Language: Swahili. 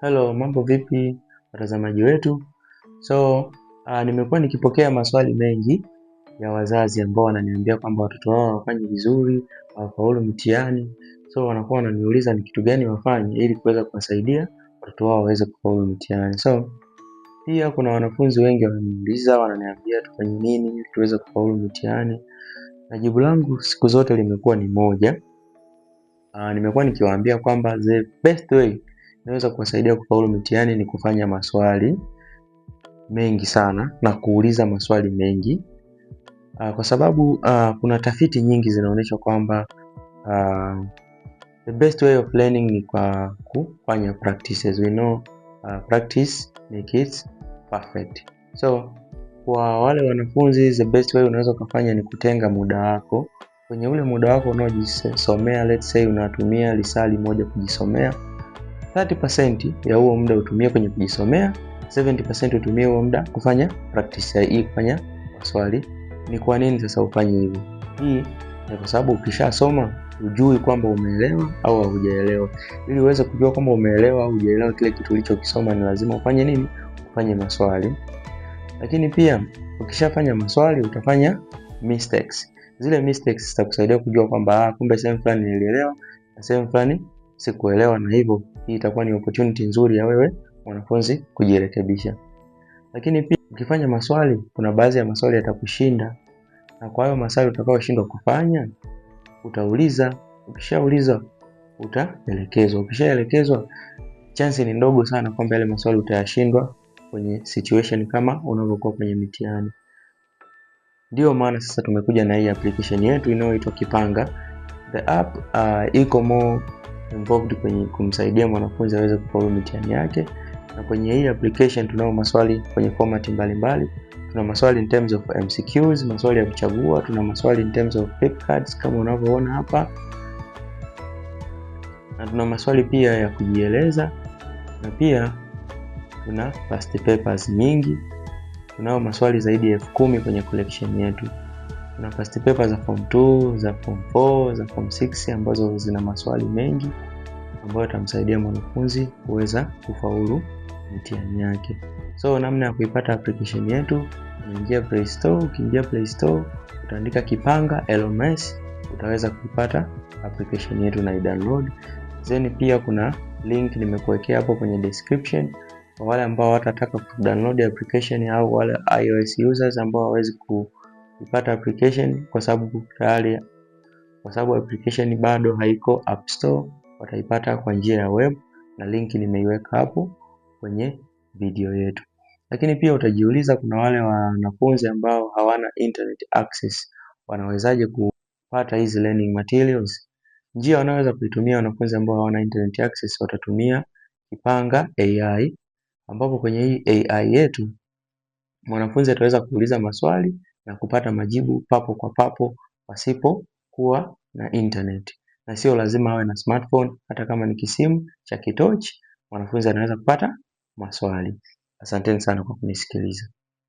Hello, mambo vipi watazamaji wetu? So, nimekuwa nikipokea maswali mengi ya wazazi ambao wananiambia kwamba watoto wao hawafanyi vizuri, hawafaulu mitihani. So wanakuwa wananiuliza ni kitu gani wafanye ili kuweza kuwasaidia watoto wao waweze kufaulu mitihani. So pia kuna wanafunzi wengi wananiuliza, wananiambia tufanye nini ili tuweze kufaulu mitihani, na jibu langu siku zote limekuwa ni moja. Nimekuwa nikiwaambia kwamba the best way inaweza kuwasaidia kufaulu mitihani ni kufanya maswali mengi sana na kuuliza maswali mengi. Kwa sababu kuna tafiti nyingi zinaonyesha kwamba the best way of learning ni kwa kufanya practices. We know practice makes it perfect. So kwa wale wanafunzi, the best way unaweza ukafanya ni kutenga muda wako. Kwenye ule muda wako unaojisomea, let's say unatumia lisaa moja kujisomea, 30% ya huo muda utumie kwenye kujisomea, 70% utumie huo muda kufanya practice ya hii, kufanya maswali. Ni kwa nini sasa ufanye hivyo? Hii ni kwa sababu ukishasoma hujui kwamba umeelewa au haujaelewa. Ili uweze kujua kwamba umeelewa au hujaelewa kile kitu ulichokisoma, ni lazima ufanye nini? Ufanye maswali. Lakini pia ukishafanya maswali utafanya mistakes. Zile mistakes zitakusaidia kujua kwamba kumbe sehemu fulani nilielewa na sehemu fulani sikuelewa, na hivyo hii itakuwa ni opportunity nzuri ya wewe mwanafunzi kujirekebisha. Lakini pia ukifanya maswali, kuna baadhi ya maswali yatakushinda, na kwa hayo maswali utakayoshindwa kufanya utauliza. Ukishauliza utaelekezwa. Ukishaelekezwa, chance ni ndogo sana kwamba yale maswali utayashindwa kwenye situation kama unavyokuwa kwenye mitihani. Ndio maana sasa tumekuja na hii application yetu inayoitwa Kipanga. The app iko more involved kwenye kumsaidia mwanafunzi aweze kufaulu mitihani yake, na kwenye hii application tunao maswali kwenye format mbalimbali. Tuna maswali in terms of MCQs, maswali ya kuchagua, tuna maswali in terms of flip cards kama unavyoona hapa, na tuna maswali pia ya kujieleza, na pia tuna past papers nyingi. Tunao maswali zaidi ya 10,000 kwenye collection yetu. Tuna past papers za form 2, za form 4, za form 6 ambazo zina maswali mengi ambayo yatamsaidia mwanafunzi kuweza kufaulu mitihani yake. So namna ya kuipata application yetu, unaingia Play Store. Ukiingia Play Store utaandika Kipanga LMS, utaweza kuipata application yetu na i-download. Then pia kuna link nimekuwekea hapo kwenye description kwa wale ambao watataka kudownload application au wale iOS users ambao hawawezi kuipata application kwa sababu tayari, kwa sababu application bado haiko App Store, wataipata kwa njia ya web na link nimeiweka hapo kwenye video yetu. Lakini pia utajiuliza, kuna wale wanafunzi ambao hawana internet access wanawezaje kupata hizi learning materials? Njia wanaweza kuitumia wanafunzi ambao hawana internet access, watatumia Kipanga AI, ambapo kwenye hii AI yetu mwanafunzi ataweza kuuliza maswali na kupata majibu papo kwa papo pasipo kuwa na internet, na sio lazima awe na smartphone. Hata kama ni kisimu cha kitochi, mwanafunzi anaweza kupata maswali. Asanteni sana kwa kunisikiliza.